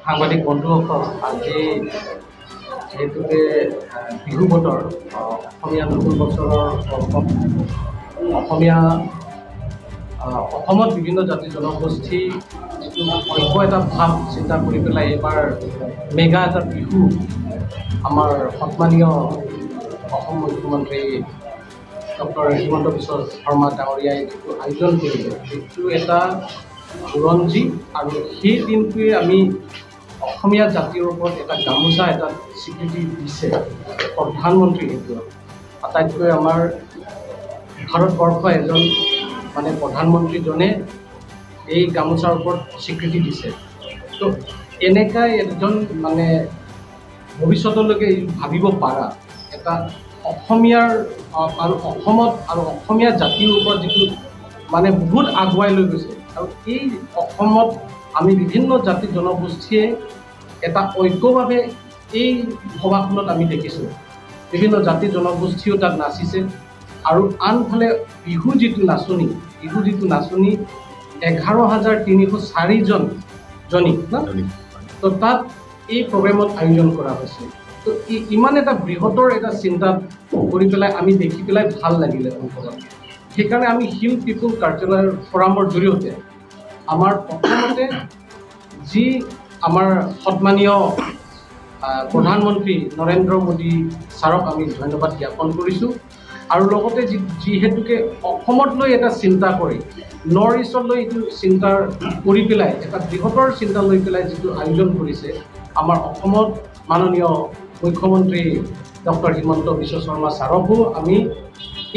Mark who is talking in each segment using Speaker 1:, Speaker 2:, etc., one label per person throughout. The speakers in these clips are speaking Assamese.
Speaker 1: সাংবাদিক বন্ধুসকল, আজি যিহেতুকে বিহু বতৰ, অসমীয়া নতুন বছৰৰ অসমীয়া অসমত বিভিন্ন জাতি জনগোষ্ঠী যিটো ঐক্য এটা ভাৱ চিন্তা কৰি পেলাই এইবাৰ মেগা এটা বিহু আমাৰ সন্মানীয় অসম মুখ্যমন্ত্ৰী ডক্টৰ হিমন্ত বিশ্ব শৰ্মা ডাঙৰীয়াই যিটো আয়োজন কৰিলে, সেইটো এটা বুৰঞ্জী। আৰু সেই দিনটোৱে আমি অসমীয়া জাতিৰ ওপৰত এটা গামোচা এটা স্বীকৃতি দিছে প্ৰধানমন্ত্ৰী। সেইটো আটাইতকৈ আমাৰ ভাৰতবৰ্ষ এজন মানে প্ৰধানমন্ত্ৰীজনে এই গামোচাৰ ওপৰত স্বীকৃতি দিছে। তো এনেকুৱাই এজন মানে ভৱিষ্যতলৈকে ভাবিব পাৰা এটা অসমীয়াৰ আৰু অসমত আৰু অসমীয়া জাতিৰ ওপৰত যিটো মানে বহুত আগুৱাই লৈ গৈছে। আৰু এই অসমত আমি বিভিন্ন জাতি জনগোষ্ঠীয়ে এটা ঐক্যভাৱে এই সভাখনত আমি দেখিছোঁ, বিভিন্ন জাতি জনগোষ্ঠীও তাত নাচিছে। আৰু আনফালে বিহু যিটো নাচনী, বিহু যিটো নাচনী 11,304 জনী ন, তো তাত এই প্ৰগ্ৰেমত আয়োজন কৰা হৈছে। তো ইমান এটা বৃহত্তৰ এটা চিন্তা কৰি পেলাই আমি দেখি পেলাই ভাল লাগিলে অন্তৰত। সেইকাৰণে আমি হিল পিপুল কালচাৰেল ফৰামৰ জৰিয়তে আমাৰ প্ৰথমতে যি আমাৰ সন্মানীয় প্ৰধানমন্ত্ৰী নৰেন্দ্ৰ মোদী ছাৰক আমি ধন্যবাদ জ্ঞাপন কৰিছোঁ। আৰু লগতে যিহেতুকে অসমত লৈ এটা চিন্তা কৰি নৰ্থ ইষ্টত লৈ এইটো চিন্তা কৰি পেলাই এটা বৃহত্তৰ চিন্তা লৈ পেলাই যিটো আয়োজন কৰিছে আমাৰ অসমত মাননীয় মুখ্যমন্ত্ৰী ডক্টৰ হিমন্ত বিশ্ব শৰ্মা ছাৰকো আমি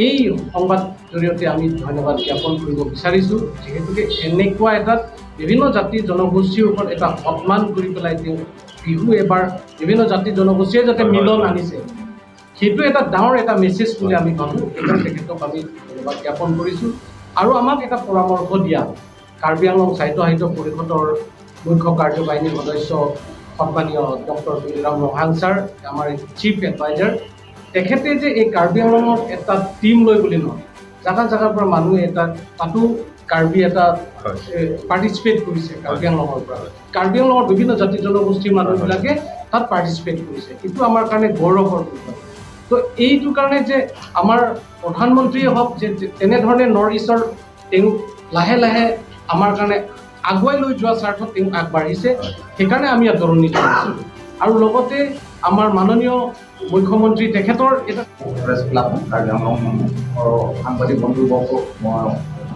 Speaker 1: এই সংবাদ জৰিয়তে আমি ধন্যবাদ জ্ঞাপন কৰিব বিচাৰিছোঁ। যিহেতুকে এনেকুৱা এটাত বিভিন্ন জাতি জনগোষ্ঠীৰ ওপৰত এটা সন্মান কৰি পেলাই তেওঁ বিহু এবাৰ বিভিন্ন জাতি জনগোষ্ঠীয়ে যাতে মিলন আনিছে, সেইটো এটা ডাঙৰ এটা মেছেজ বুলি আমি ভাবোঁ। সেইকাৰণে তেখেতক আমি ধন্যবাদ জ্ঞাপন কৰিছোঁ। আৰু আমাক এটা পৰামৰ্শ দিয়া কাৰ্বি আংলং সাহিত্য সাহিত্য পৰিষদৰ মুখ্য কাৰ্যবাহিনীৰ সদস্য সন্মানীয় ডক্টৰ তুলিৰাম ৰংহাং ছাৰ, আমাৰ চিফ এডভাইজাৰ, তেখেতে যে এই কাৰ্বি আংলঙত এটা টীম লৈ বুলি নহয়, জাগা জাগাৰ পৰা মানুহে এটা তাতো কাৰ্বি এটা পাৰ্টিচিপেট কৰিছে। কাৰ্বি আংলঙৰ পৰা কাৰ্বি আংলঙৰ বিভিন্ন জাতি জনগোষ্ঠীৰ মানুহবিলাকে তাত পাৰ্টিচিপেট কৰিছে, এইটো আমাৰ কাৰণে গৌৰৱৰ বিষয়। তো এইটো কাৰণে যে আমাৰ প্ৰধানমন্ত্ৰীয়ে হওক যে তেনেধৰণে নৰ্থ ইষ্টৰ তেওঁ লাহে লাহে আমাৰ কাৰণে আগুৱাই লৈ যোৱা স্বাৰ্থত তেওঁ আগবাঢ়িছে, সেইকাৰণে আমি আদৰণি জনাইছোঁ। আৰু লগতে আমাৰ মাননীয় মুখ্যমন্ত্ৰী তেখেতৰ এটা
Speaker 2: প্ৰেছ ক্লাব কাৰ্বি আংলঙৰ সাংবাদিক বন্ধুবৰ্গক মই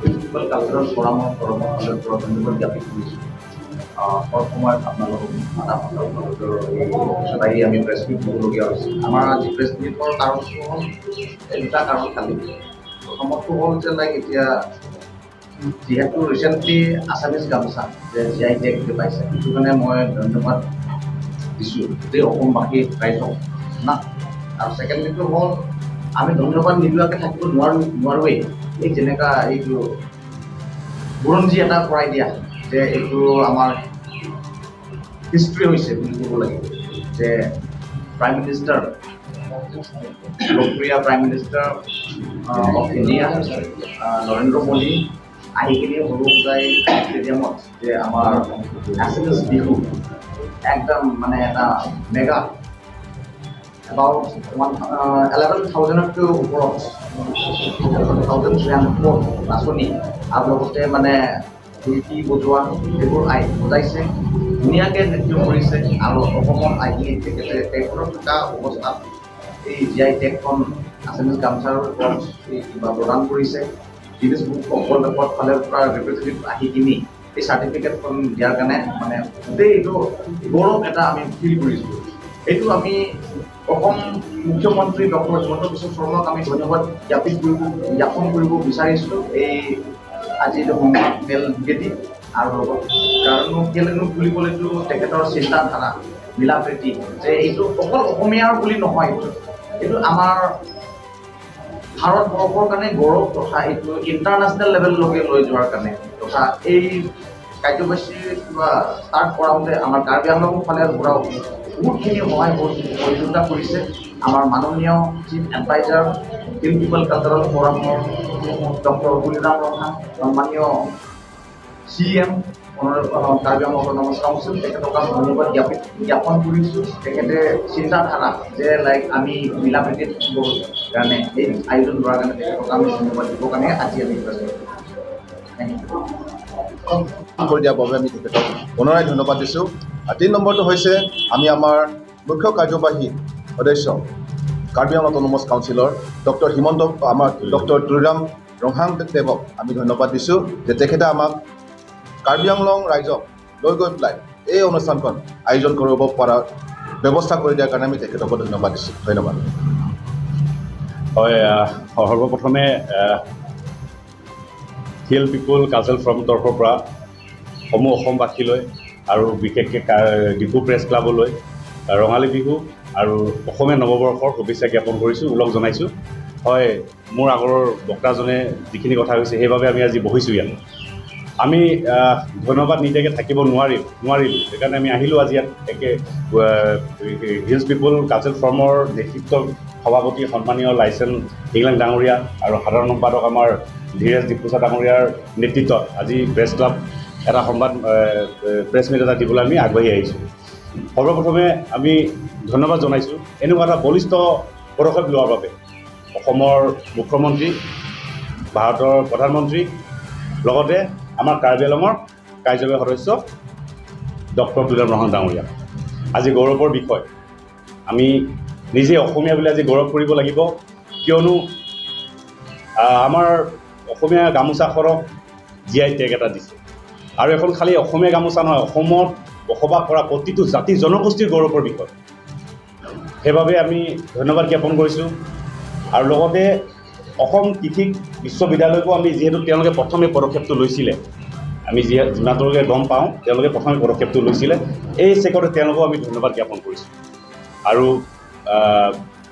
Speaker 2: পিপুল কালচাৰেল ফৰামৰ তৰফৰ ফালৰ পৰা ধন্যবাদ জ্ঞাপন কৰিছোঁ। সব সময়ত আপোনালোকক আপোনালোকৰ এই অফিচত আহি আমি প্ৰেছ মিট দিবলগীয়া হৈছে। আমাৰ আজি প্ৰেছ মিটৰ কাৰণটো হ'ল এই দুটা কাৰণ খালী। প্ৰথমটো হ'ল যে লাইক এতিয়া যিহেতু ৰিচেণ্টলি আছামিজ গামোচা যে জি I tag যে পাইছে, সেইটো কাৰণে মই ধন্যবাদ দিছোঁ গোটেই অসমবাসী ৰাইজক না। আৰু ছেকেণ্ডলিটো হ'ল আমি ধন্যবাদ নিদিয়াকৈ থাকিব নোৱাৰোঁ নোৱাৰোৱেই। এই যেনেকুৱা এইটো বুৰঞ্জী এটা কৰাই দিয়া যে এইটো আমাৰ হিষ্ট্ৰী হৈছে বুলি ক'ব লাগিব যে প্ৰাইম মিনিষ্টাৰ, লোকপ্ৰিয় prime minister of India Narendra Modi আহি কিনি সৰুসজাই ষ্টেডিয়ামত যে আমাৰ আছামিজ বিহু একদম মানে এটা মেগা এবাউট 1 11,000তকৈ ওপৰত 1304 নাচনী আৰু লগতে মানে ঢুলকি বজোৱা সেইবোৰ আহি বজাইছে, ধুনীয়াকৈ নৃত্য কৰিছে। আৰু অসমত আহি তেখেতে তেখেতৰ থকা অৱস্থাত এই জি I টেগখন আছামিজ গামোচাৰ ওপৰত এই কিবা প্ৰদান কৰিছে। Guinness book of world record ফালৰ পৰা ৰিপ্ৰেজেণ্টেটিভ আহি কিনি এই চাৰ্টিফিকেটখন দিয়াৰ কাৰণে মানে গোটেই এইটো গৌৰৱ এটা আমি ফিল কৰিছোঁ। এইটো আমি অসম মুখ্যমন্ত্ৰী ডক্টৰ হিমন্ত বিশ্ব শৰ্মাক আমি ধন্যবাদ জ্ঞাপন কৰিব বিচাৰিছোঁ এই আজি এইটো সংবাদ মেল যোগেদি। আৰু লগত কাৰণো কেলেনো বুলিবলৈতো তেখেতৰ চিন্তাধাৰা মিলা প্ৰীতি যে এইটো অকল অসমীয়াৰ বুলি নহয়, এইটো আমাৰ ভাৰতবৰ্ষৰ কাৰণে গৌৰৱ তথা এইটো ইণ্টাৰনেশ্যনেল লেভেললৈকে লৈ যোৱাৰ কাৰণে তথা এই কাৰ্যসূচী কিবা ষ্টাৰ্ট কৰাওঁতে আমাৰ কাৰ্বি আংলং ফালৰ পৰাও বহুতখিনি সহায় সহযোগিতা কৰিছে আমাৰ মাননীয় chief adviser hill people cultural ফৰামৰ ডক্টৰ তুলিৰাম ৰংহাং, সন্মানীয় C M Karbi Anglong autonomous council, তেখেতক আমি ধন্যবাদ জ্ঞাপন কৰিছোঁ। তেখেতে চিন্তাধাৰা যে লাইক আমি মিলা প্ৰীতি থাকিবৰ কাৰণে এই আয়োজন কৰাৰ কাৰণে তেখেতক আমি ধন্যবাদ দিবৰ কাৰণে আজি আমি thank U
Speaker 3: কৰি দিয়াৰ বাবে আমি তেখেতক পুনৰাই ধন্যবাদ দিছোঁ। আৰু 3 নম্বৰটো হৈছে আমি আমাৰ মুখ্য কাৰ্যবাহী সদস্য কাৰ্বি আংলং অট'নমাছ কাউন্সিলৰ ডক্টৰ হিমন্ত আমাৰ ডক্টৰ তুলিৰাম ৰংহাং দেৱক আমি ধন্যবাদ দিছোঁ যে তেখেতে আমাক কাৰ্বি আংলং ৰাইজক লৈ গৈ পেলাই এই অনুষ্ঠানখন আয়োজন কৰিব পৰা ব্যৱস্থা কৰি দিয়াৰ কাৰণে আমি তেখেতকো ধন্যবাদ দিছোঁ। ধন্যবাদ।
Speaker 4: হয়, সৰ্বপ্ৰথমে হিল পিপুল কালচাৰেল ফ'ৰামৰ তৰফৰ পৰা সমূহ অসমবাসীলৈ আৰু বিশেষকৈ ডিফু প্ৰেছ ক্লাবলৈ ৰঙালী বিহু আৰু অসমীয়া নৱবৰ্ষৰ শুভেচ্ছা জ্ঞাপন কৰিছোঁ, ওলগ জনাইছোঁ। হয়, মোৰ আগৰ বক্তাজনে যিখিনি কথা কৈছে সেইবাবে আমি আজি বহিছোঁ ইয়াত। আমি ধন্যবাদ নিদিয়াকৈ থাকিব নোৱাৰিলোঁ, সেইকাৰণে আমি আহিলোঁ আজি ইয়াত। একে হিলছ পিপুল কালচাৰেল ফ'ৰামৰ নেতৃত্ব সভাপতি সন্মানীয় লাইচেন ইংলেণ্ড ডাঙৰীয়া আৰু সাধাৰণ সম্পাদক আমাৰ ধীৰেজ দীপুচা ডাঙৰীয়াৰ নেতৃত্বত আজি প্ৰেছ ক্লাব এটা সংবাদ প্ৰেছ মিট এটা দিবলৈ আমি আগবাঢ়ি আহিছোঁ। সৰ্বপ্ৰথমে আমি ধন্যবাদ জনাইছোঁ এনেকুৱা এটা বলিষ্ঠ পদক্ষেপ লোৱাৰ বাবে অসমৰ মুখ্যমন্ত্ৰী, ভাৰতৰ প্ৰধানমন্ত্ৰী, লগতে আমাৰ কাৰ্বি আংলঙৰ কাৰ্যবাহী সদস্য ডক্টৰ তুলিৰাম ৰংহাং ডাঙৰীয়া। আজি গৌৰৱৰ বিষয়, আমি নিজে অসমীয়া বুলি আজি গৌৰৱ কৰিব লাগিব, কিয়নো আমাৰ অসমীয়া গামোচাখনক জীয়াই টেগ এটা দিছে। আৰু এখন খালী অসমীয়া গামোচা নহয়, অসমত বসবাস কৰা প্ৰতিটো জাতি জনগোষ্ঠীৰ গৌৰৱৰ বিষয়। সেইবাবে আমি ধন্যবাদ জ্ঞাপন কৰিছোঁ। আৰু লগতে অসম কৃষি বিশ্ববিদ্যালয়কো আমি যিহেতু তেওঁলোকে প্ৰথমে পদক্ষেপটো লৈছিলে, আমি যিমানলৈকে গম পাওঁ তেওঁলোকে প্ৰথমে পদক্ষেপটো লৈছিলে, এই চেকতে তেওঁলোকেও আমি ধন্যবাদ জ্ঞাপন কৰিছোঁ। আৰু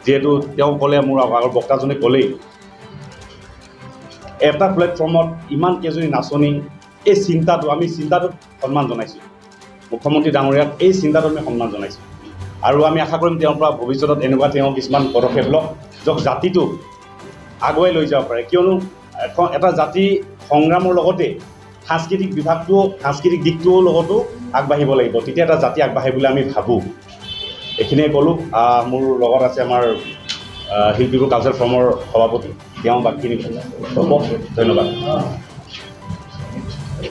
Speaker 4: যিহেতু তেওঁ ক'লে, মোৰ আগৰ বক্তাজনে ক'লেই, এটা প্লেটফৰ্মত ইমান কেইজনী নাচনী, এই চিন্তাটো আমি চিন্তাটোক সন্মান জনাইছোঁ। মুখ্যমন্ত্ৰী ডাঙৰীয়াক এই চিন্তাটো আমি সন্মান জনাইছোঁ। আৰু আমি আশা কৰিম তেওঁৰ পৰা ভৱিষ্যতত এনেকুৱা তেওঁ কিছুমান পদক্ষেপ লওক য'ত জাতিটো আগুৱাই লৈ যাব পাৰে। কিয়নো এটা জাতি সংগ্ৰামৰ লগতে সাংস্কৃতিক বিভাগটোও, সাংস্কৃতিক দিশটোৰ লগতো আগবাঢ়িব লাগিব, তেতিয়া এটা জাতি আগবাঢ়ে বুলি আমি ভাবোঁ। এইখিনিয়ে ক'লোঁ। মোৰ লগত আছে আমাৰ হিল পিপুল কালচাৰেল ফ'ৰামৰ সভাপতি, তেওঁ বাকীখিনি ক'ব। ধন্যবাদ।